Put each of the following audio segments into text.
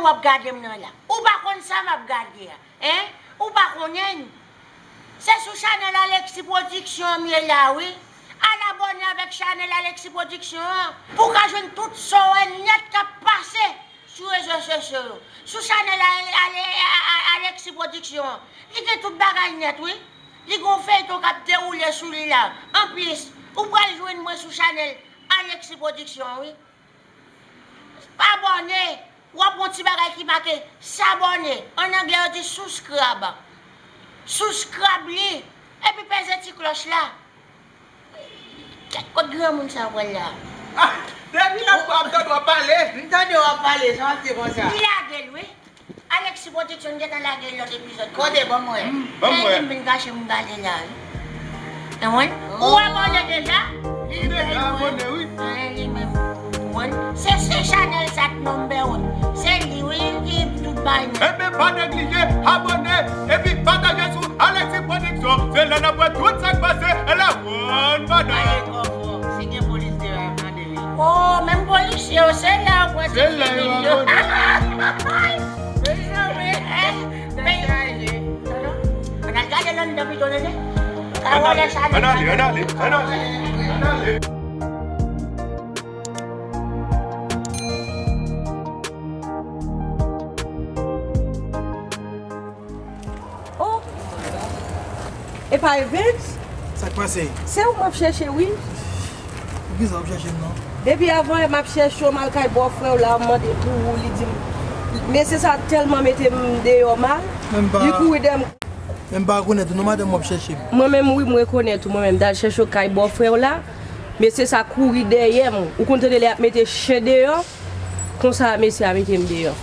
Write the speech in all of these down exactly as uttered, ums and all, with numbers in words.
w ap gade m nan la? Ou pa konn sa m ap gade a, en? Ou pa konnen? Se sou chanèl Alexis Production m ye la, wi. Al abòne avèk chanèl Alexis Production an pou w ka jwenn tout sa w wè nèt k ap pase sou rezo sosyo yo. Sou chanèl Ale-, Ale-, A-, A-, Alexis Production an, li gen tout bagay nèt, wi. Li gen yon feyton k ap dewoule sou li la. Anplis, ou pral jwenn mwen sou chanèl Alexis Production an, wi. Abòne, w ap wè yon ti bagay ki make s'abonner. An anglè, yo di subscribe. Subscribe li, epi peze ti klòch la. Kèt, kot granmoun sa pral la? Ah, depi lòt fwa m tande w ap pale. M tande w ap pale, sa w ap di konsa? Li lage l, wi. Alexis Production gentan lage lòt epizòd. Kote, ban m wè. Ban m wè. Li m vin kache m gade la, wi. Ou abòne deja? Li deja abòne, wi. Li menm. Se, se chanèl sa k number one. Se li, wi, ki tout bagay nèt. Enben, pa neglije abòne epi pataje sou Alexis Production. Se la n ap wè tout sa k pase. E la, one, madanm. Pale twò fò. Si gen polis deyò, y ap mande li. Oh, menm polisye yo, se la yo pran ti figi yo. Mezanmi, eh, men, ann al gade l anndan pito, tande. Ka wè lè chanèl. Ann ale, ann ale, ann ale, ann ale. Oh! Epa Evens? Sa k pase? Se ou m ap chèche, wi. Poukisa w ap chèche m nan? Depi avan yè m ap chèche w, m al kay bòfrè w la, m mande pou ou, li di m, mesye sa tèlman mete m deyò mal, li kouri dèyè m. Men m pa rekonèt ou non, madanm, w ap chèche m. Mwen menm, wi, m rekonèt ou, mwen menm, m t al chèche w kay bòfrè w la, mesye sa kouri dèyè m. Ou konn tande lè y ap mete chen deyò? Konsa mesye a mete m deyò.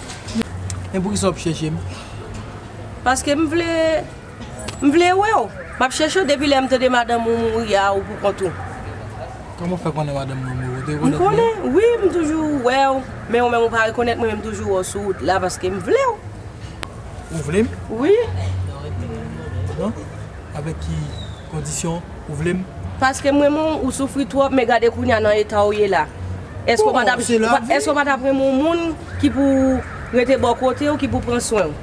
Men poukisa w ap chèche m? Paske m vle, m vle wè w. M ap chèche w depi lè m tande madanm ou mouri a, ou pou kont ou. Kòman w fè konnen madanm mwen mouri? Ou te rekonèt mwen? M konnen, wi, m toujou wè w. Men ou menm ou pa rekonèt mwen, men m toujou wè w sou wout la paske m vle w. Ou vle m? Wi. Non? Avèk ki kondisyon ou vle m? Paske m renmen w, ou soufri twòp, men gade kounye a nan eta w ye la. Èske w pa t ap, èske w pa t ap renmen yon moun ki pou rete bò kote w, ki pou pran swen w?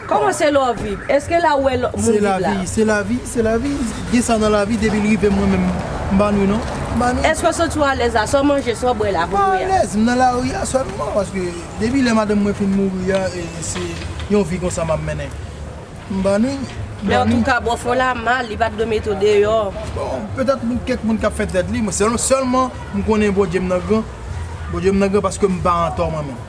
Kòman se lè w viv? Èske la ou wè moun viv la? Se lavi, se lavi, se lavi. Gen sa nan lavi, depi l rive mwen menm, m pa nwi non. M pa nwi. Èske w santi w alèz la? Sa w manje, sa w bwè la pou kounye a? M pa alèz, m nan lari a sèlman, paske depi lè madanm mwen fin mouri a, e, se yon vi konsa m ap mennen. M pa nwi. Men antouka, bòfè w la mal, li pa t dwe mete w deyò. Bon, petèt moun, kèk moun k ap fè tèt li, men sèl-, sèlman m konnen Bondye m nan gran. Bondye m nan gran paske m pa antò mwen menm.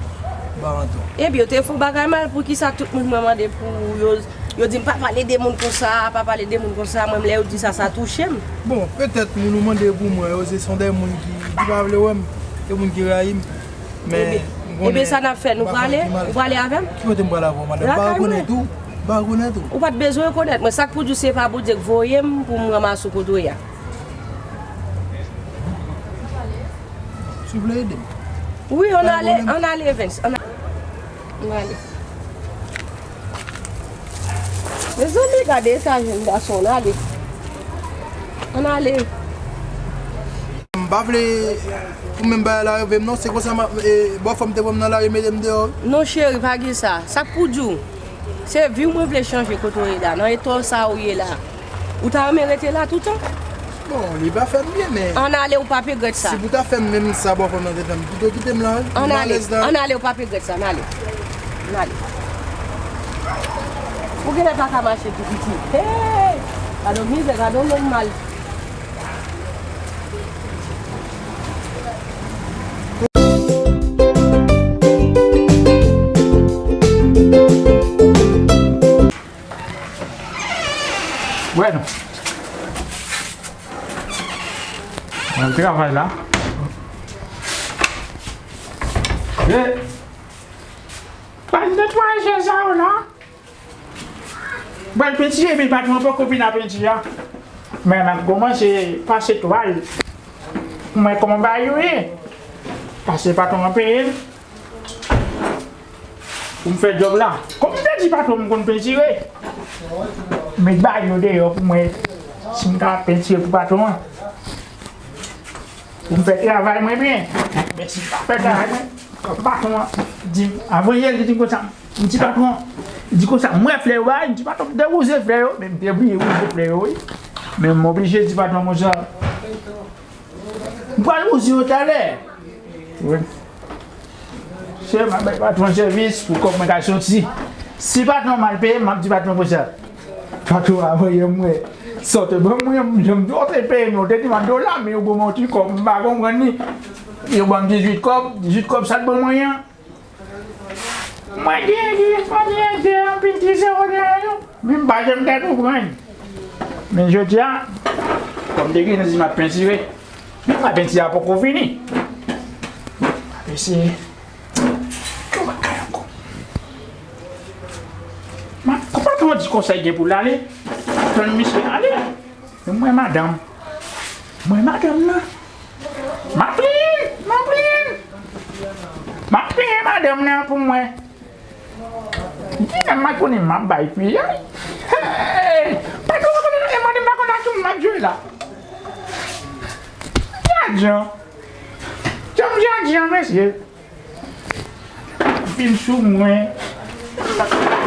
M pa antò. Ebyen, w te fè yon bagay mal, poukisa tout moun mwen mande pou ou, yo, yo di m pa pale de moun konsa, pa pale de moun konsa, mwen menm lè yo di sa, sa touche m. Bon, petèt moun ou mande pou mwen yo, se son de moun ki, ki pa vle wè m, de moun ki rayi m. Men, ebyen, sa n ap fè, nou prale? Ou prale avè m? Ki kote m prale avè w, madanm? M pa rekonèt ou. M pa rekonèt ou. Ou pa t bezwen rekonèt mwen. Sa k pou di w se pa Bondye k voye m pou m ranmase w kote w ye a. Si w vle ede m. Wi, ann ale, ann ale, Evens. Ann ale. Ann ale. Mezanmi, gade eta jèn gason, ann ale. Ann ale. M pa vle pou menm bagay la rive m non, se konsa m ap, e, bòfè m te pran m nan lari, mete m deyò wi. Non cheri, pa gen sa. Sa k pou di w? Se vi w mwen vle chanje kote w ye la, nan eta w sa ou ye la. Ou ta renmen rete la toutan? Bon, li pa fè m byen, men. Ann ale, ou p ap regrèt sa. Si pou ta fè m menm sa bòfè m nan te fè m, pito kite m la wi. Ann ale, ann ale, ou p ap regrèt sa, ann ale. Ann ale. Ou genlè pa ka mache tou piti. Hey! Gade yon mizè, gade yon nonm mal. Bueno. Mwen al travay la. E, pa netwaye je sa yo la. Mwen pentire, men patwon an poko fin a pentire a. Men m ap kòmanse pase twal. Mwen kòman bagay yo ye. Paske patwon an peye m pou m fè djòb la. Kòm m te di patwon m konn pentire, met bagay yo deyò pou mwen, si m ka pentire pou patwon an. Pou m fè travay mwen byen. Men si m pa fè travay mwen, patwon an Di, avan yè, li di konsa, m di patwon, li di konsa, m wè flè yo bay, m di patwon, m te wouze flè yo, men m te bliye wouze flè yo, wi. Men m oblije di patwon konsa, m pral wouze yo talè. Wi. Se m ap bay patwon sèvis pou kòb mwen ka soti. Si patwon mal peye m, m ap di patwon konsa. Patwon a voye mwen. Sa w te ban mwen, m janm di w te peye m, ou te di m an dola, men yo ban mwen yon ti kòb, m pa konprann li. Yo ban m dizuit kòb, dizuit kòb sa t ban mwen an. Mwen gen, gen, mwen gen, gen anpil ti zewo dèyè yo. Men m pa janm ka konprann. Men jodi a, kòm te gen nan di m ap pentire, men pa penti a poko fini. M ap eseye. Yon bagay ankò. M ap, kòman tou di konsèy gen pou l ale? Tann misye ale. Men mwen madanm. Mwen madanm nan. M ap plenyen, m ap plenyen. M ap plenyen madanm nan pou mwen. Li menm m pa konnen m ap bay piyay. Hey! Patwon pa konnen, e mande m pa konnen ak ki moun m ap jwe la. Gadjan. Janm Gadjan, mesye. Vin sou mwen.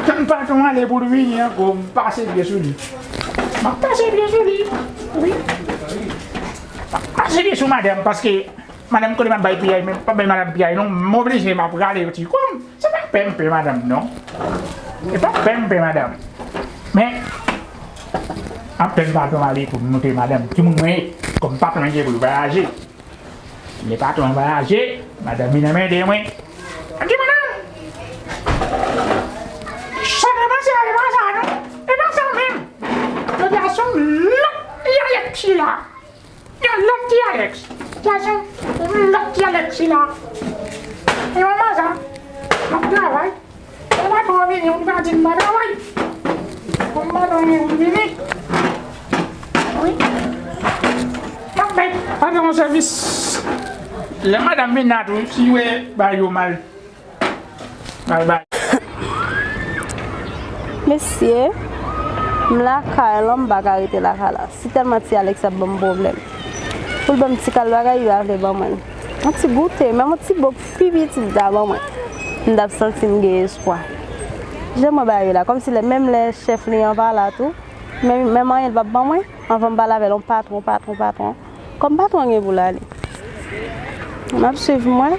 Tann patwon ale pou l vini ankò, m pase pye sou li. M ap pase pye sou li. Wi. M ap pase pye sou madanm, paske madanm konnen m ap bay piyay, men m pa bay madanm piyay non. M oblije, m ap rale yon ti kòb. Se pa pè m pè madanm non. Se pa pè m pè madanm. Men, m ap tann patwon ale pou m montre madanm ki moun mwen ye. Kòm patwon gen pou l vwayaje. Lè patwon an vwayaje, madanm vin anmède mwen. Anki madanm? Sa te panse a, e pa sa non. E pa sa menm. Yo di a se yon lòt Ti Alex ki la. Yon lòt Ti Alex. Ti Alex, yon lòt Ti Alex ki la. E manman sa, m ap travay. Lè patwon an vini, ou pa di m pa travay. Bon, patwon an vini. Wi. M ap bay patwon an sèvis. Lè madanm vin la tou, si yo bay yo mal. Bay, bay. Mesye, m lakay lan, m pa ka rete lakay la. Si tèlman Ti Alex ap ban m pwoblèm. Pou l ban m ti kal bagay, li pa vle ban mwen l. Yon ti goute, menm yon ti bok pi piti li ta ban mwen. M t ap santi m gen espwa. Jan mwen ba yo la, kòmsi lè, menm lè chèf li an pa la tou, menm, menm anyen li p ap ban mwen, anvan m pale avè l, yon patwon, patwon, patwon. Kòm patwon an gen pou l ale. M ap swiv mwen.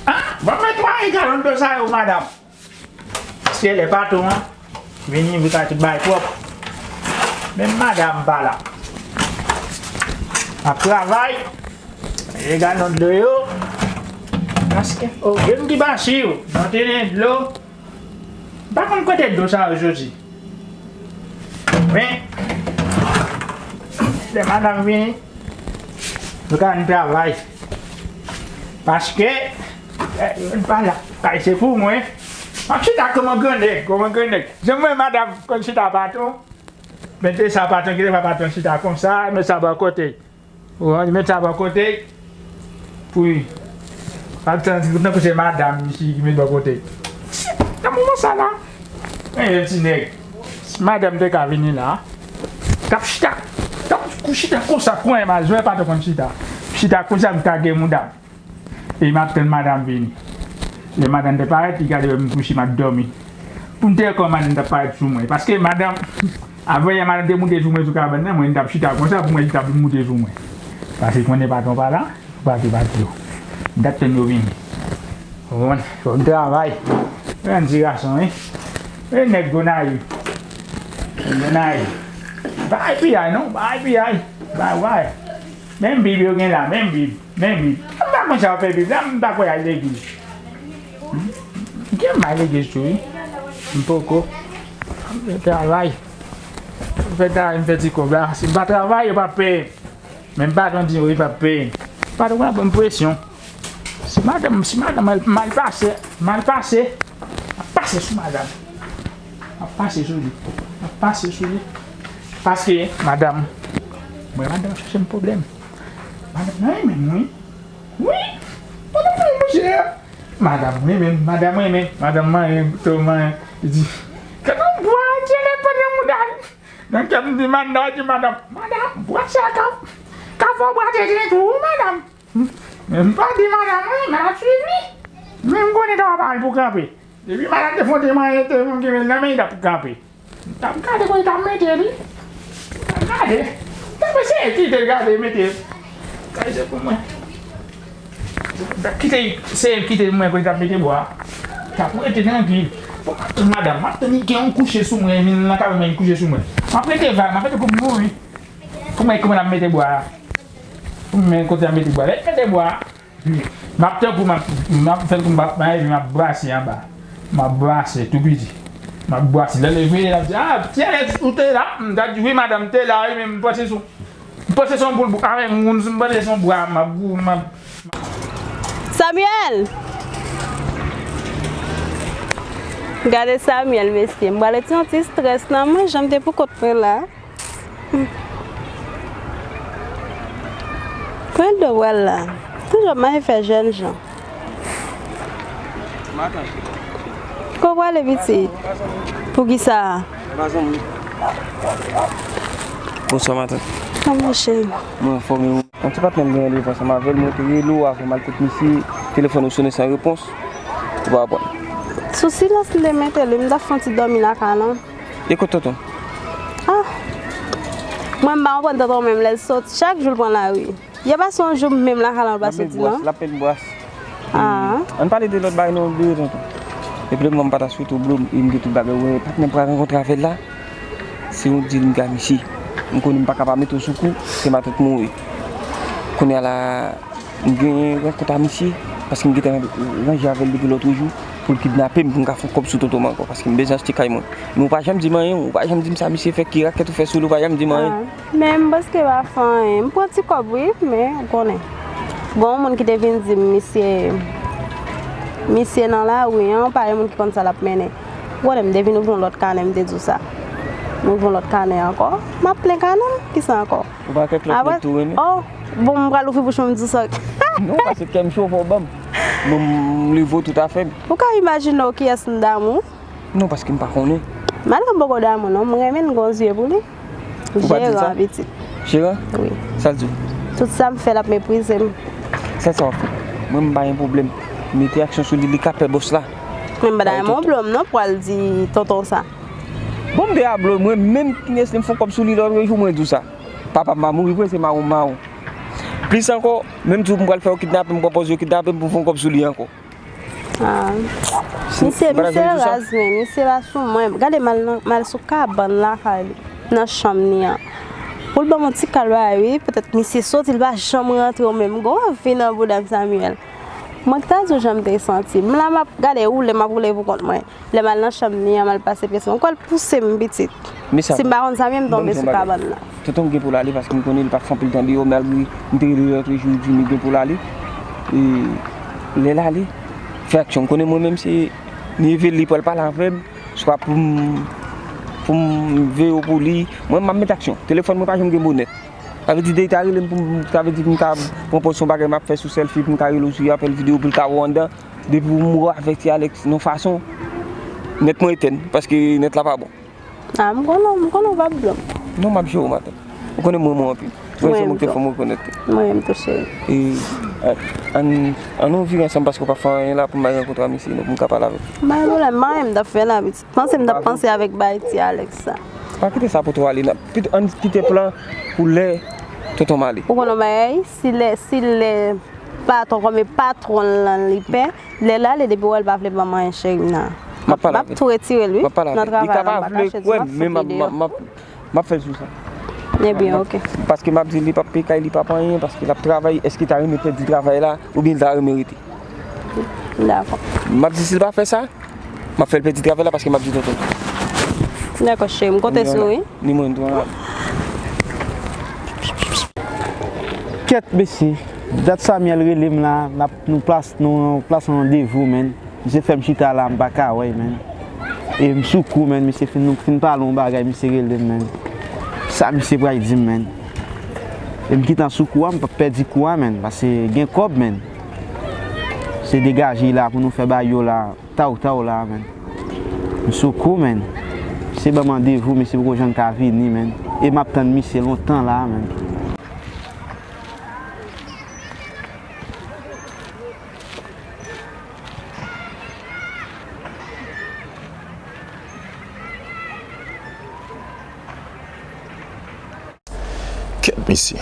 Ah, ban mwen twa galon dlo sa yo, madanm. Paske lè patwon an vini, vin ka tout bagay pwòp. Menm madanm pa la. M ap travay. E galon dlo yo. Paske, o, gen m ki pa si yo. Nan tenen dlo. M pa konn kote dlo sa yo soti. Men, lè madanm vini, nou ka ann travay. Paske, eh, yo pa la. Kay se pou mwen. M ap chita kòm yon gran nèg, kòm yon gran nèg. Jan mwen madanm konn chita patwon. Mete sa patwon, kite pa patwon chita konsa, met sa bò kote. Ou met sa bò kote. Pou pa tankou se madanm isi ki met bò kote. Nan moman sa la, men yon ti nèg. Si madanm te ka vini la, t ap chita, t ap kou chita konsa, kwen mazwè pa t konn chita. Chita konsa, m kage mouda m. E m ap tann madanm vini. Lè madanm te parèt, li gade wè m kouche, m ap dòmi. Pou m te wè kòman madanm t ap parèt sou mwen. Paske madanm, avanyè madanm te moute sou mwen sou kabann nan, mwen m t ap chita konsa pou mwen li t ap moute sou mwen. Paske konnen patwon pa la, ou pa te pati yo. M t ap tann yo vini. Ou konprann? Fò m travay. Grann ti gason, wi. E nèg Gonayiv. Nèg Gonayiv. Pa ay piyay non, pa ay piyay. Pa ay. Menm Bib yo gen la, menm Bib, menm Bib. M pa konn sa yo fè Bib la, m pa kwè al legliz. M gen m al legliz tou, wi. M poko. M fè travay. M fè travay, m fè ti kòb la. Si m pa travay, yo p ap peye m. Men m pa konn di yo, yo p ap peye m. Patwon an ban m presyon. Si madanm, si madanm mal, mal pase, mal pase, m ap pase sou madanm. M ap pase sou li. M ap pase sou li. Paske, madanm, mwen madanm chache m pwoblèm. Madanm nan renmen m, wi. Wi. Madanm nan renmen m, chè. Madanm renmen m, madanm renmen, madanm manyen, to manyen. Li di, "Gade yon bwa, di le pa nan mouda l." Nan kè m di, madanm, di madanm, "Madanm, bwa sa ka, ka fè w bwa tete tou, wi, madanm." M pa di madanm mwen, men l ap swiv li. Men m konnen ta pa l pou kanpe. Depi madanm te fè yon ti manyen, te fè yon ti manyen nan men, li t ap kanpe. M t ap gade kote l t ap mete li. M t ap gade. M t ap eseye kite l gade mete. Kay se pou mwen. M t ap kite, se kite mwen kote l t ap mete bwa. T ap rete trankil. Bon, m ap tann madanm, m ap tann li gen yon kouche sou mwen, men nan kay mwen li kouche sou mwen. M ap rete va, m ap rete pou m mouri. Pou mwen kòman l ap mete bwa a. Pou mwen kote l ap mete bwa. Lè l mete bwa a, M ap tankou m ap, m ap fè l kou m ap maye, epi m ap brase anba. M ap brase tou piti. M ap brase. Lè l leve, l ap di, "Ah, Pierre, ou te la?" M ta di, "Wi, madanm, m te la, wi, men m panse se, m panse se yon boul bwa avèk moun, m panse se yon bwa, m ap gou, m ap." Samuel! Gade Samuel, mesye. M pral retire yon ti strès nan mwen, jan m te pou kont mwen la. Pran do w al la. Toujou ap mache fè jèn jan. Matant. Kote w prale, pitit? Poukisa? Bonswa, matant. Kòman, cheri? Mwen anfòm, e ou? Yon ti patnè m gen randevou ansanm avè l, mwen te rele w avan m al kot misye, telefòn ou sonnen san repons, ou pa reponn. Sou silans m te mete l, wi, m t ap fè yon ti dòmi lakay la. E kot tonton? Ah! Mwen, m pa konprann tonton menm lè l soti. Chak jou l pran lari. Yè pase yon jou menm lakay la l pa soti non. L ap pèn bwas. Ah. Ann pale de lòt bagay non, de tonton. Epi lè m pa ta swete w blo, e m gen tout bagay, wè, patnè m pral rankontre avè l la. Se yon dil m gen ak misye. M konnen m pa ka pa mete w sou kou, se matant mwen ou ye. Kounye a la, m genyen rankont a misye, paske m gentan ranje avè l depi lòt jou, pou l kidnape m, pou m ka fè yon kòb sou tonton m ankò, paske m bezwen achte kay mwen. Men ou pa janm di m anyen, ou pa janm di m sa misye fè, ki rakèt ou fè sou li, ou pa janm di m anyen. Ah, men m panse pa fè anyen. M pran ti kòb, wi, men ou konnen. Gon yon moun ki te vin di m, misye, misye nan lari an, pa yon moun ki konn sa l ap mennen. Ou konnen, m te vin ouvri yon lòt kanè, m te di w sa. M ouvri yon lòt kanè ankò. M ap plen kanè m, kisa ankò? Ou pa kwè k lòt nèg tou renmen? Oh, bon, m pral ouvri bouch mwen, m di sa. Non, paske kè m cho, fò w ban m. Mwen, m leve w tout afè m. Ou ka imajine w kiyès m damou? Non, paske m pa konnen. Madanm poko damou, non. M renmen l, gon zye pou li. Ou pa di l sa? Jeran, pitit. Jeran? Wi. Sa l di w? Tout sa m fè, l ap meprize m. Sèl sa w ap fè. Mwen, m pa gen pwoblèm. Mete aksyon sou li, li ka pè bòs la. Mwen, m pa ta renmen w blo m non, pou al di tonton sa. Bon, m te a blo, mwen menm, kines lè m fè yon kòb sou li lòt jou, mwen di w sa. Papa m pa mouri vre, se mawon m mawon. Plis ankò, menm jou m pral fè yo kidnape m, pran pòz yo kidnape m pou m fè yon kòb sou li ankò. Ah. Misye, misye raz, men misye pa sou mwen. Gade m al nan, m al sou kabann lakay li, nan chanm li an. Pou l ban m yon ti kal bagay, wi, petèt misye soti, li pa janm rantre menm. Gon anvi nan bouda m, Samuel. Mwen ki ta di w jan m te santi m. M la, m ap gade woule, m ap woule pou kont mwen. Lè m al nan chanm li an, m al pase pyès mwen. Ou kwè l pouse m pitit. Si m pa konn sa, men m tonbe sou kabann nan. Tonton gen pou l ale, paske m konnen li p ap fè anpil tan deyò, malgre m te rele l lòt jou, li di m li gen pou l ale. E lè l ale, fè aksyon. M konnen mwen menm, se neve li pral pale avè m, swa pou m, pou m veye w pou li. Mwen, m ap met aksyon. Telefòn mwen pa janm gen bonèt. Sa vle di, depi ta rele m pou m, sa vle di pou m ka pran pòz yon bagay m ap fè sou sèlfi, pou m ka rele w sou apèl videyo, pou l ka wè w anndan. Depi pou m wè avèti Alex nan fason, nèt mwen etèn, paske nèt la pa bon. Ah, m konnen, m konnen w p ap blo m. Non, m ap jere w, matant. Ou konnen m renmen w anpil. Mwen menm tou. Mwen renmen w, cheri. E, a, ann, ann nou vire ansanm, paske w pa fè anyen la pou m al rankontre misye, non, pou m ka pale avè l. Pa gen pwoblèm, m pa renmen m t ap fè la, pitit. Panse m t ap panse avèk bay ti Alex sa. Pa kite sa pou twò ale, non. Pito ann kite plan pou lè tonton m ale. Ou konnen yon bagay, si lè, si lè patwon, kòm e patwon l lan li pè, lè l ale, depi w wè l pa vle ban m anyen, cheri m nan. M ap pale avè l. M ap tou retire l, wi, nan travay la, m pa kache di m ap fè videyo. M ap fè l sou sa. Ebyen, oke. Paske m ap di li p ap peye kay, li p ap anyen, paske l ap travay, èske l ta renmen pèdi travay la, oubyen l ta renmen rete? Dakò. M ap di si l pa fè sa, m ap fè l pèdi travay la, paske m ap di tonton. Dakò, cheri, m konte sou ou, wi. Ni mwen tou. Kèt, mesye, dat Samuel rele m la, n ap, nou plas, nou plase yon randevou, menn. Misye fè m chita la, m pa ka wè l, menn. E m sou kou, menn, misye fin, nou fin pale yon bagay, misye rele m, menn. Sa misye pral di m, menn? E m gentan sou kou a, m p ap pèdi kou a, menn, paske gen kòb, menn. Se degaje la pou nou fè bagay yo la, taw, taw la, menn. M sou kou, menn. Misye ban m randevou, misye poko janm ka vini, menn. E m ap tann misye lontan la, menn. Mesye,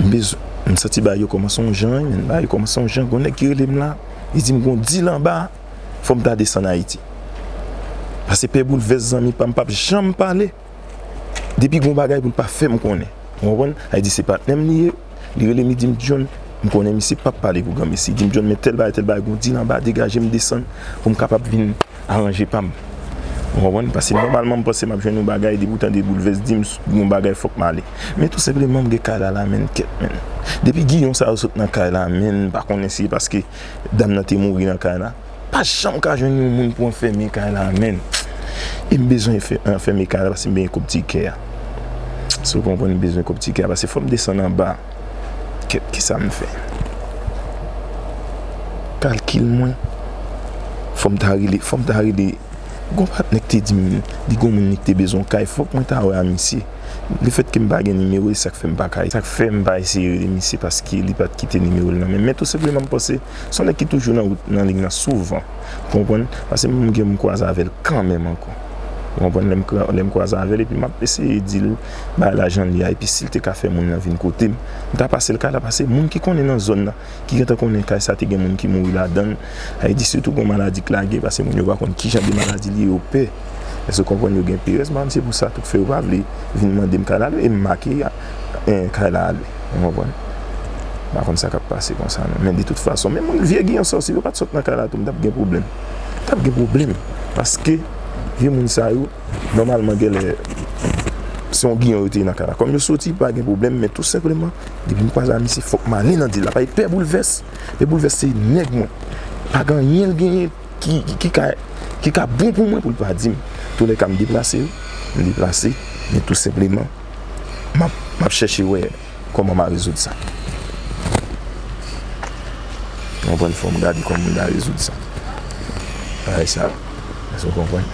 m bezwen, m santi bagay yo kòmanse yon jan, wi, men bagay yo kòmanse yon jan. Gon nèg ki rele m la, li di m gon dil anba, fò m ta desann Ayiti. Pase Pè Boulvès, zanmi pa m, p ap janm pale depi gon bagay pou l pa fè m konnen. Ou konprann? Sa vle di se patnè m li ye, li rele m, li di m, John, m konnen misye p ap pale pou granmesi. Li di m, John, men tèl bagay, tèl bagay, gon dil anba, degaje m desann pou m kapab vin aranje pa m. Ou konprann? Paske nòmalman m panse m ap jwenn yon bagay, depi w tande Boulvès di m yon bagay, fòk m ale. Men tou senpleman, m gen kay la la, menn, kèt, menn. Depi giyon sa yo sot nan kay la, menn, m pa konnen si se paske dam nan te mouri nan kay la. Pa janm ka jwenn yon moun pou anfèmen kay la, menn. E m bezwen fè, anfèmen kay la paske m bezwen kòb tikè a. Si w konprann, m bezwen kòb tikè a, paske fò m desann anba. Kèt, kisa m fè? Kalkil mwen. Fò m ta rele, fò m ta rele. Gon patnè k te di m, li gon moun li k te bezwen yon kay, fòk mwen ta wè a misye. Lefètke m pa gen nimewo, e sa k fè m pa ka, sa k fè m pa eseye rele misye, paske li pa t kite nimewo l nan men m. Men tou senpleman, m panse se yon nèg ki toujou nan wout, nan liy nan souvan. Ou konprann? Paske m gen, m kwaze avè l kanmenm ankò. Ou konprann? Lè m kwa-, lè m kwaze avè l, epi m ap eseye di l bagay la jan l ye a, epi si l te ka fè moun nan vin kote m, m ta pase l kay la, paske moun ki konnen nan zòn nan, ki gentan konnen kay sa te gen moun ki mouri ladan l. Sa vle di sitou gon maladi k lage, paske moun yo pa konn ki jan de maladi li ye, yo pè. Èske w konprann? Yo gen perèz, m pa konn se pou sa tou k fè yo pa vle vin mande m kay la lwe, e m make, eh, kay la lwe. Ou konprann? M pa konn sa k ap pase konsa non. Men de tout fason, men moun vye giyon sa yo, si yo pa t sot nan kay la tou, m t ap gen pwoblèm. M t ap gen pwoblèm. Paske vye moun sa yo, nòmalman, genlè, se yon giyon yo te ye nan kay la. Kòm yo soti, pa gen pwoblèm, men tou senpleman, depi m kwaze a misye, fòk m ale nan dil la. Paske Pè Boulvès, Pè Boulvès se nèg mwen. Pa gen anyen l genyen ki, ki, ki ka, ki ka bon pou mwen pou l pa di m. Toulèka, m deplase, wi. M deplase, men tou senpleman, m ap, m ap chèche wè kòman m a rezoud sa. Mwen pran fò m gade kòman m ta rezoud sa. Bagay sa, èske w konprann?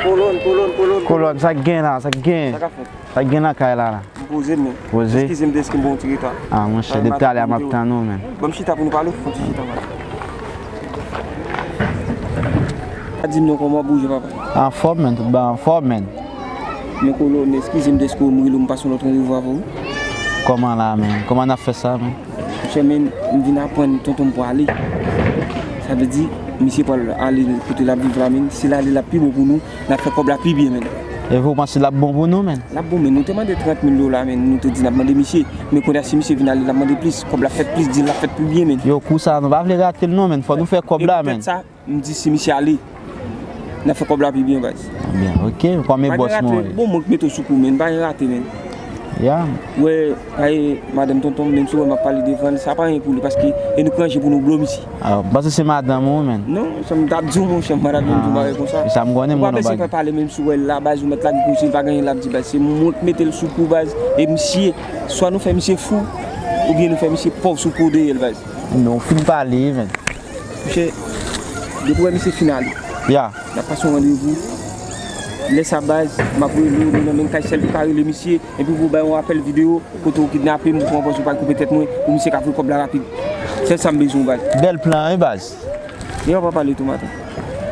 Kolòn, kolòn, kolòn. Kolòn, sa k gen la, sa k gen? Sa k ap fèt? Sa k gen nan kay la la? M poze m, men. Poze? Eskize m deske m pran yon ti reta. Ah, monchè, depi talè a m ap tann ou, men. Ban m chita pou nou pale, fon ti chita, man. Pa di m non, kòman w bouje, papa? Anfòm, men, tout bagay anfòm, men. Men kolòn, eskize m deske m rele w, m pase yon lòt randevou avè w. Kòman la, men? Kòman n ap fè sa, men? Monchè, men, m vin aprann tonton m pwale. Sa vle di, misye pral ale kote l ap viv la, men. Si l ale, l ap pi bon pou nou. N ap fè kòb la pi byen, men. E ou panse l ap bon pou nou, men? L ap bon, men. Nou te mande trant mil dola, men. Nou te di n ap mande misye. Men kounye a, si misye vin ale, l ap mande plis. Kòb la fèt plis, dil la fèt pi byen, men. Yo, kou sa, nou pa vle rate l non, men. Fò nou fè kòb la, men. Poutèt sa, m di si misye ale, n ap fè kòb la pi byen, baz. Byen, ok. Kòm e bòs mwen ye. Bon, mwen k mete w sou kou, men. Pa gen rate, men. Ya. Wè, paske madanm tonton m, menm si w wè m ap pale devan l, sa pa anyen pou li, paske e nou k ranje pou nou blo misye. Ah, m panse se madanm ou, men. Non, sa m t ap di w, monchè, madanm m di w bagay konsa. Sa m konnen, ou pa bezwen fè pale, menm si w wè l la, baz, ou mèt lage kou sou li, pa gen anyen l ap di, baz. Se mwen k mete l sou kou, baz. E misye, swa nou fè misye fou, oubyen nou fè misye pòv sou kou dèyè l, baz. Non, w fin pale, men. Monchè, depi w wè misye fin ale. Ya. N ap pase yon randevou. Lè sa, baz, m ap rele w, men nan menm kay sèl ki pa rele misye. Epi pou w bay yon apèl videyo, kote w kidnape m, ou pran pòz ou pral koupe tèt mwen, pou misye ka voye kòb la rapid. Sèl sa m bezwen, baz. Bèl plan, wi, baz. Yo, pa pale tou, maten.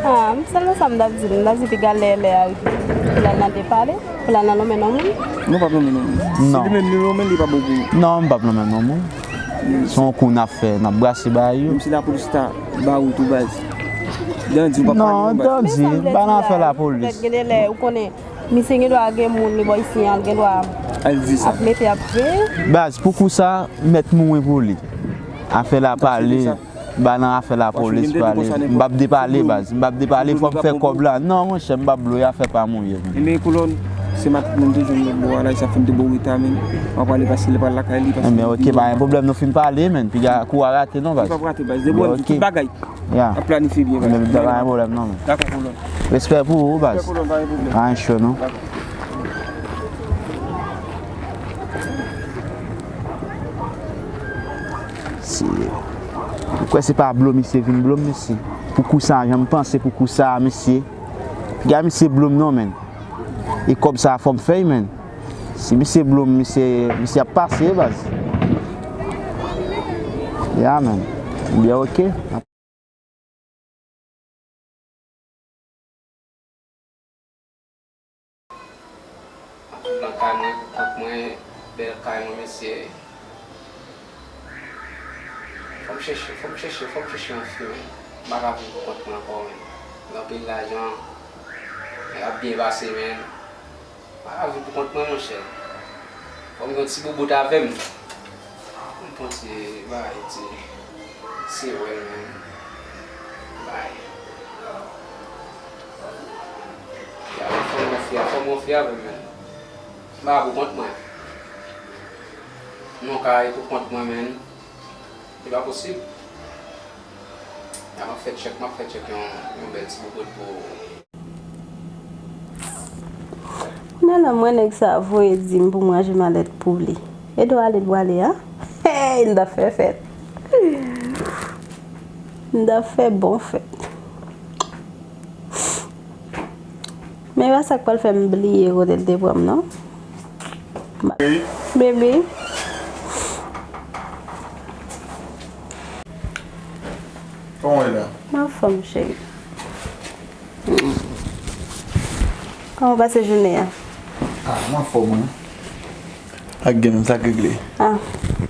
Ah, m sèlman sa m t ap di l. M t ap di piga lè, lè a rive. Pou l al nan depale, pou l al nan lonmen non moun. Non, p ap lonmen non moun. Non. Si li menm li lonmen, li pa bon pou nou. Non, m p ap lonmen non moun. Se yon kou n ap fè, n ap brase bagay yo. Menm si lapolis ta ba ou tou, baz. Dandi, ou p ap pale non, baz. Non, Dandi, m pa nan afè lapolis. Gen de lè, ou konnen, misye gen dwa gen moun li bò isi an, li gen dwa ap mete ap veye. Baz, pou kou sa, mèt mouri pou li. Afè la pale, ba nan afè lapolis pale. M p ap depale, baz. M p ap depale, fò m fè kòb la. Non, monchè, m p ap blo, afè pa m ou ye. Ebyen, kolòn, se maten m te jwenn lòt bò a la, sa fè m te ba w reta, men. M ap prale paske li pral lakay li, paske. Ebyen, ok, pa gen pwoblèm, nou fin pale, men. Piga kou a rate, non, baz. Li p ap rate, baz. Depi w di tout bagay. Ya. Ap planifye byen, baz. Men, pa gen pwoblèm, non, men. Dakò, kolòn. Respè pou ou, baz. Respè, kolòn, pa gen pwoblèm. Pa gen cho, non. Dakò. Se, ou kwè se pa blo misye vin blo m, mesye? Pou kou sa, jan m panse pou kou sa, mesye. Piga misye blo m non, men. E kòb sa fò m fè l, man. Si misye blow m, misye, misye ap pase, baz. Yeah, man. Byen, ok. Ap viv nan kay mwen, pou kont mwen, bèl kay mwen, mesye. Fò m chèche, fò m chèche, fò m chèche yon fi, man. M pa ka viv pou kont mwen ankò, man. Gen anpil lajan, ap byen pase, man. M pa ka viv pou kont mwen, monchè. Fò m gen yon ti boubout avè m. M pran ti bagay, ti sewèl, man. Bay. Ya, fò m gonfle, fò m gonfle avè m, man. M pa pou kont mwen. Non, ka pou kont mwen, man. Se pa posib. Ya, m ap fè tchèk, m ap fè tchèk yon, yon bèl ti boubout pou Nan la, mwen nèg sa voye di m pou m ranje malèt pou li. Edo ale l pwale a. Hey, n ta fè fèt. N ta fè bon fèt. Men e pa sa k pral fè m bliye kote l te pran m, non. Bebe. Kòman w ye la? M anfòm, cheri. Kòman w pase jounen an? Ah, m anfòm, wi. Ak gen menm sa k regle. Ah,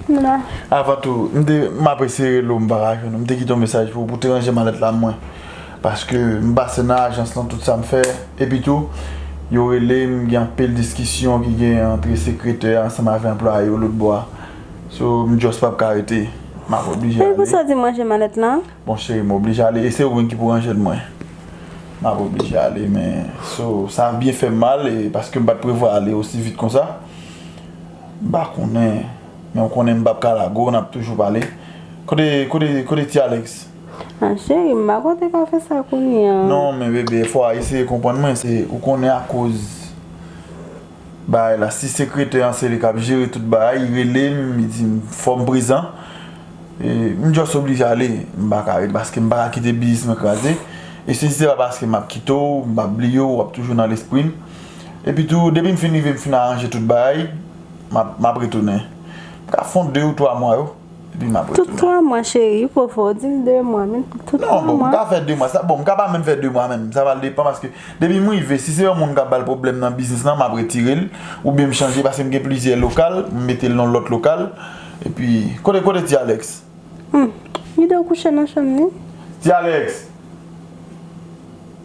m la. Avan tou, m te, m apresye rele w, m pa ka jwenn ou. M te kite yon mesaj pou ou, pou te ranje malèt la mwen. Paske m pase nan ajans lan, tout sa m fè. Epi tou, yo rele m, gen anpil diskisyon ki gen antre sekretè a ansanm avè anplwaye yo lòtbò a. So, m just p ap ka rete. M ap oblije ale. Men pou sa w di m ranje malèt lan? Bon, cheri, m oblije ale. E se ou menm ki pou ranje l mwen. M ap oblije ale, men so, sa byen fè m mal, e paske m pa t prevwa ale osi vit konsa. M pa konnen, men w konnen m p ap ka lage w, n ap toujou pale. Kote, kote, kote ti Alex? Ah, cheri, m pa konte ka fè sa kounye a. Non, men bebe, fò w eseye konprann mwen, se, ou konnen akoz bagay la, si sekretè an se li k ap jere tout bagay, li rele m, li di m fò m prezan. E, m just oblije ale, m pa ka ret paske m pa ka kite biznis mwen kraze. E si se pa paske m ap kite w, m ap bliye w, w ap toujou nan lespri m. Epi tou, depi m fin rive, m fin aranje tout bagay, m ap, m ap retounen. M ka fè yon de ou twa mwa yo, epi m ap retounen. Tout twa mwa, cheri, ou poko fè w di m de mwa, men tout twa mwa. Non, bon, m ka fè de mwa. Sa, bon, m ka pa menm fè de mwa menm. Sa pral depann paske depi m rive, si se yon moun k ap ba l pwoblèm nan biznis lan, m ap retire l, oubyen m chanje, paske m gen plizyè lokal, m mete l nan lòt lokal, epi, kote, kote ti Alex? Hmm, li dwe kouche nan chanm li. Ti Alex!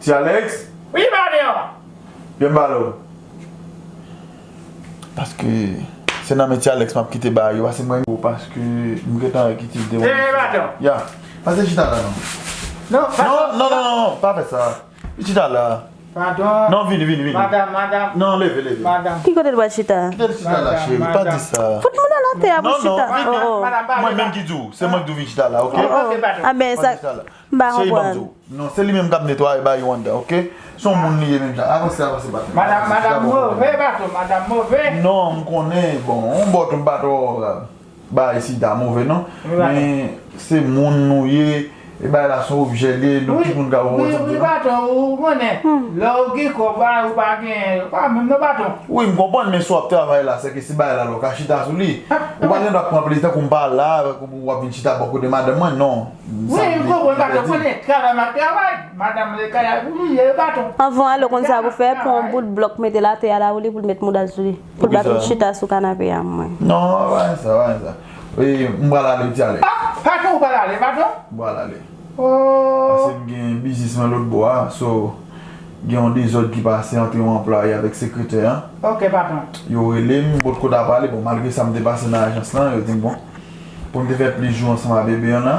Ti Alex! Wi, patwon! Vin m pale w. Paske se nan men ti Alex m ap kite bagay yo, paske mwen, paske m gentan wè ki ti de. Eh, patwon! Ya. Pase chita la, non. Non, non, non, non, non, pa fè sa. Chita la. Patwon. Non, vini, vini, vini. Madanm, madanm. Non, leve, leve. Madanm. Ki kote l pral chita? Kite l chita la, cheri. Pa di sa. Fout moun nan atè a pou chita. Non, non, vini. Oh, oh. Mwen menm ki di w. Se mwen ki di w vin chita la, ok? Oh, oh. Ok, patwon. Ah ben, sa, m pa konprann. Cheri, ban m di w. Non, se li menm k ap netwaye bagay yo anndan, ok? Se yon moun li ye menm jan. Avanse, avanse, patwon. Madanm, madanm move, patwon, madanm move. Non, m konnen, bon, yon bòt m pa twò bagay sida move, non. Men se moun nou ye, e bagay la se yon objè li ye, nou tout moun ka wè sa. Wi, wi, patwon, ou konnen, lè ou gen kòb, ou pa gen, ou pa menm non, patwon. Wi, m konprann, men si w ap travay la, se ke si bagay la, lè w ka chita sou li, ou pa gen dwa pran plezi, tankou m pa la, w ap vin chita bò kote madanm mwen, non. Wi, m konprann, patwon, konnen travay m ap travay. Madanm le kay a pou li ye, patwon. Anvan ale, w konn sa pou fè, pran yon bout blòk, mete l atè a la, pou li, pou l met mouda l sou li. Pou l pa vin chita sou kanape a mwen. Non, pa gen sa, pa gen sa. E, m pral ale, ti Alex. Ah, patwon, ou pral ale, patwon? M pral ale. Oh. Paske m gen biznis mwen lòt bò a, so, gen yon dezòd ki pase ant yon anplwaye avèk sekretè an. Ok, patwon. Yo rele m, m potko ta pale, bon, malgre sa, m te pase nan ajans lan, yo di m, bon, pou n te fè plis jou ansanm a bebe an la.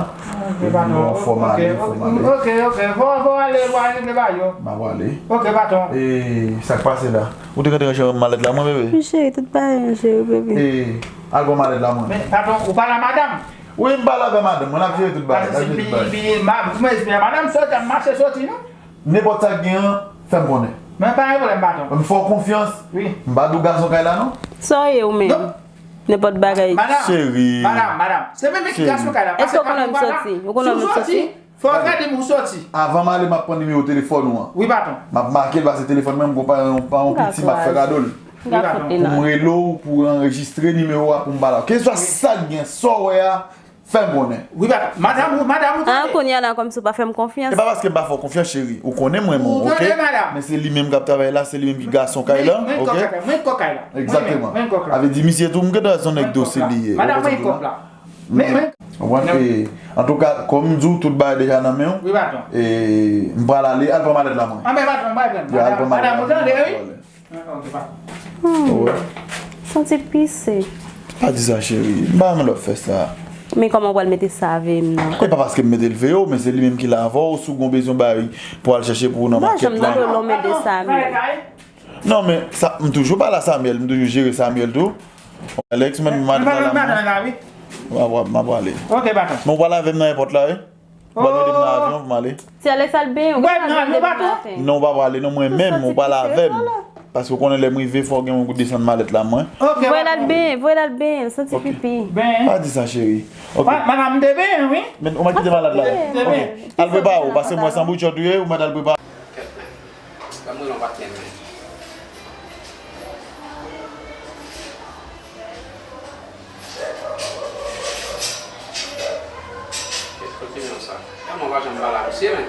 Ok, patwon. Bon, fò m ale, fò m ale. Ok, ok, fò, fò ale, fò ale, regle bagay yo. M ap ale. Ok, patwon. E sa k pase la? Ou te gentan ranje malèt la, mwen, bebe? Wi, cheri, tout bagay ranje, wi, bebe. E, al pran malèt la, mwen. Men, patwon, ou pale a madanm? Wi, m pale avè madanm mwen, l ap jere tout bagay, l ap jere tout bagay. Paske si pi, pi, ma, mwen espere madanm soti, ap mache soti, non? Nenpòt sa k gen an, fè m konnen. Men pa gen pwoblèm, patwon. M fè w konfyans. Wi. M pa di w gazon kay la, non. Sa w ye, ou menm? Non. Nenpòt bagay. Madanm, cheri. Madanm, madanm. Se menm ki gason kay la. Èske w konnen m soti? Ou konnen m soti? Fò w fè di m ou soti. Avan m ale, m ap pran nimewo telefòn ou an. Wi, patwon. M ap make l, pase telefòn mwen, m gon pa yon, pa yon piti, m ap fè kado l. Pou m rele w, pou w anrejistre nimewo a pou m pale w. Keswa sa k gen, sa w wè a, fè m konnen. Wi, patwon. Madanm ou, madanm ou tande. An, kounye a la, kòmsi w pa fè m konfyans. E pa paske m pa fè w konfyans, cheri. Ou konnen mwen, mwen, oke? Men se li menm k ap travay la, se li menm ki gason kay la, oke? Mwen kòk la. Egzakteman. Sa vle di, misye tou, m gentan wè se yon nèg dosye li ye. Madanm mwen kòk la. Men, men. Ou konprann? E, antouka, kòm m di w, tout bagay deja nan men w. Wi, patwon. E, m pral ale, al pran malèt la, mwen. Anben, patwon, m pral pran. Ya, al pran malèt la. Madanm, ou tande, wi? Wi, patwon. Hmm. Santi pise. Pa di sa, cheri. M pa renmen lè w ap fè sa. Men kòman w pral mete sa veye m nan? E pa paske m mete l veye w, men se li menm ki la avè w. Si w gon bezwen bagay pou al chèche pou ou nan makèt la. M pa janm tande w lè w mete sa, men. Non, men sa, m toujou pale a Samuel, m toujou jere Samuel tou. Alex, men m al pale a mwen. M ap, m ap prale. Ok, patwon. Men w pral avè m nan èpòt la, wi. W pral mete m nan avyon pou m ale. Ti Alex al benyen, ou gen nan avyon depi maten. Non, w pa prale, non, mwen menm, w pral avè m. Paske w konnen lè m rive, fò w gen yon kout desann malèt la, mwen. Ok, patwon. Voye l al benyen, voye l al benyen, l santi pipi. Pa di sa, cheri. Ok. Madanm, m te benyen, wi. Men ou mèt kite malad la. Ok. Al prepare w, paske mwen se yon bout chòt ou ye, ou mèt al prepare. Kèt, men. Ban m rele yon patnè m, men. Kèt, kote yon sa? Kòman w pa janm pale a misye, men?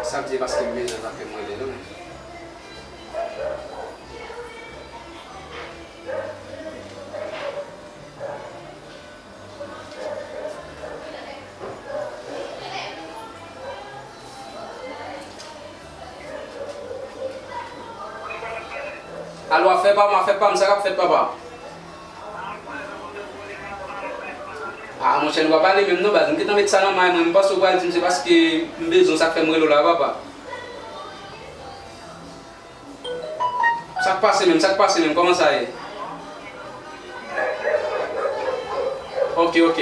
Sa vle di paske m bezwen sa fè m rele nou, men. Alo, afè pa m, afè pa m, sa k ap fèt, papa? Ah, monchè, nou pa pale menm non, baz. M gentan met sa nan may mwen, m panse w pral di m se paske m bezwen w, sa k fè m rele w la, papa. Sa k pase menm? Sa k pase menm? Kòman sa ye? Ok, ok.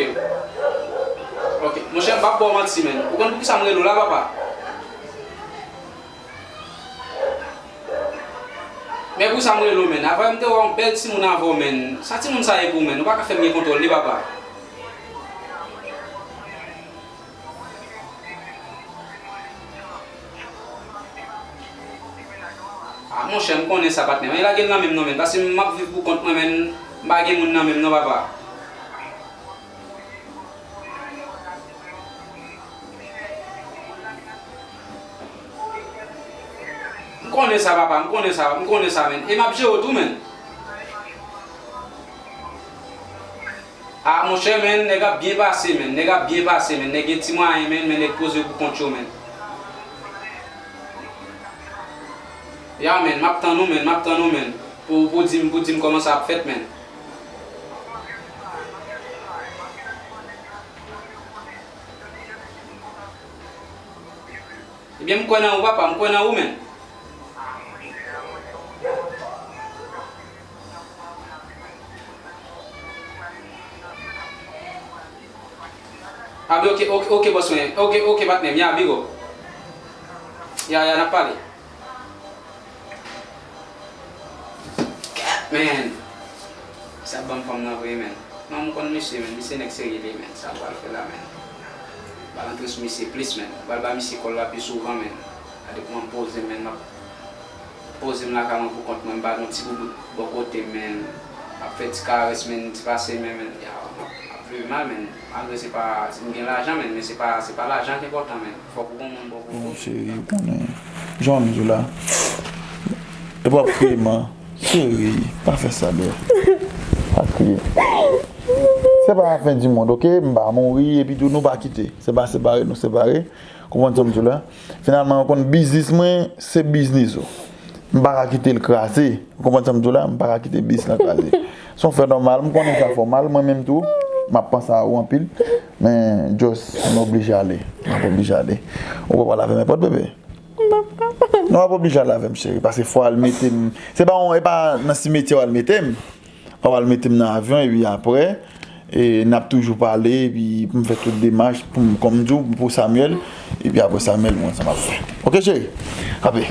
Ok. Monchè, m p ap ba w manti, menn. Ou konn poukisa m rele w la, papa? Men poukisa m rele w, menn? Avan m te wè yon bèl timoun avè w, menn. Sa timoun sa ye pou w, menn? Ou pa ka fè m gen kontwòl li, papa. Ah, monchè, m konnen sa, patnè. Men lage l nan men m non, menn. Paske m ap viv pou kont mwen, menn. M pa gen moun nan men m non, papa. M konnen sa, papa. M konnen sa. M konnen sa, menn. E m ap jere w tou, menn. Ah, monchè, menn, nèg ap byen pase, menn. Nèg ap byen pase, menn. Nèg gen ti mwayen, menn, men nèg poze pou kont yo, menn. Ya, menn, m ap tann ou, menn, m ap tann ou, menn. Pou, pou di m, pou di m kòman sa ap fèt, menn. Ebyen, m kwè nan ou, papa, m kwè nan ou, menn. Ah, ok, ok, ok, bòs mwen. Ok, ok, patnè m. Ya, big up. Ya, ya, n ap pale. Gad, man. Sa ap ban m fanm nan vre, man. Non, m konn misye, man. Misye nèg serye li, man. Sa l pral fè la, man. Ba l antre sou misye plis, man. Ba l ba misye kòl la pi souvan, man. Gade kòman m poze m, man. M ap poze m lakay mwen pou kont mwen, m pa gen yon ti boubout bò kote m, man. M ap fè ti karès, man, ti pase men, man. Ya, m ap, m ap viv mal, man. Malgre se pa, si m gen lajan, man, men se pa, se pa lajan ki enpòtan, man. Fòk ou gen yon moun bò pou ou. Cheri, ou konnen. Jan w di la. Epi w ap kriye, man. Cheri, pa fè sa, bro. Pa kriye. Se pa lafen di mond, oke? M pa mouri, epi tou nou pa kite. Se pa separe, nou separe. Konprann sa m di w la? Finalman, ou konn biznis mwen, se biznis ou. M pa ka kite l kraze. Ou konprann sa m di w la? M pa ka kite biznis lan kraze. Se yon frè nòmal, m konnen sa fè w mal, mwen menm tou, m ap panse a ou anpil. Men, just, m oblije ale. M ap oblije ale. Ou pa pral avè m nenpòt, bebe? M p ap kapab. Non, w ap oblije al avè m, cheri, paske fò w al mete m. Se pa yon, e pa nan simetyè w al mete m. W ap al mete m nan avyon, epi apre, e, n ap toujou pale, epi pou m fè tout demach, pou m, kòm m di w, pou Samuel, epi apre Samuel, mwen, sa m ap fè. Oke, cheri? Kanpe.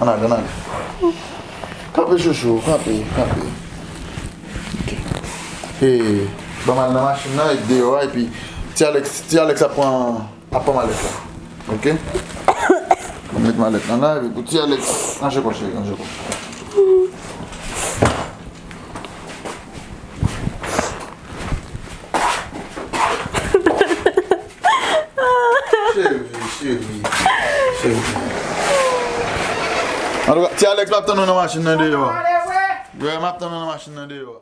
Ann ale, ann ale. Kanpe, chouchou, kanpe, kanpe. Oke. E, ban m al nan machin nan, e deyò a, epi Ti Alex, ti Alex ap pran, ap pran malèt la. Ok? Mwen met malèt lan la, epi pou ti Alex, ranje kò cheri, ranje kò. Cheri, cheri, cheri. Antouka, ti Alex m ap tann ou nan machin nan deyò. Wi, m ap tann ou nan machin nan deyò.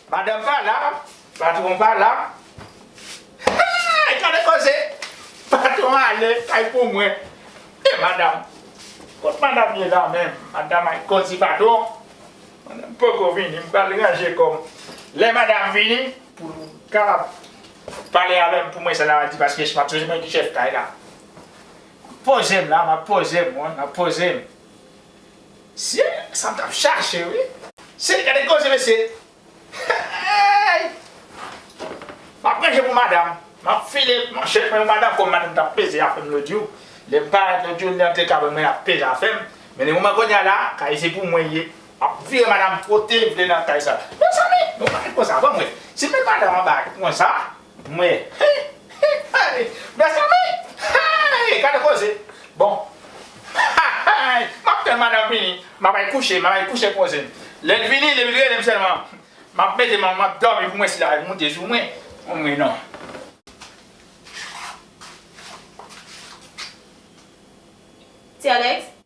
Madanm pa la, patwon pa la. Hey, gade koze! Patwon ale kay pou mwen. E madanm? Kot madanm ye la menm? Madanm ay koze patwon. Madanm poko vini, m pral ranje kò m. Lè madanm vini, pou l ka pale avè m pou mwen sa l ap di, paske m ap sonje mwen ki chèf kay la. M ap poze m la, m ap poze m, wi, m ap poze m. Se sa m t ap chache, wi. Se, gade koze, mesye. Hey! M ap ranje pou madanm. M ap file manchèt mwen pou madanm, kòm madanm t ap peze afè m lòt jou. Lè m parèt lòt jou, li antre kabann mwen, l ap peze afè m. Men nan moman kounye a la, kay se pou mwen ye. M ap vire madanm kote m vle nan kay sa. Mezanmi, nou pa konsa, ban m wè. Si m met madanm anba konsa, mwen, mezanmi, hey, gade koze. Bon, m ap tann madanm vini, m ap al kouche, m ap al kouche poze m. Lè l vini, depi l rele m sèlman, m ap mete m, m ap dòmi pou mwen si l ap moute sou mwen. Mwen non. Ti Alex?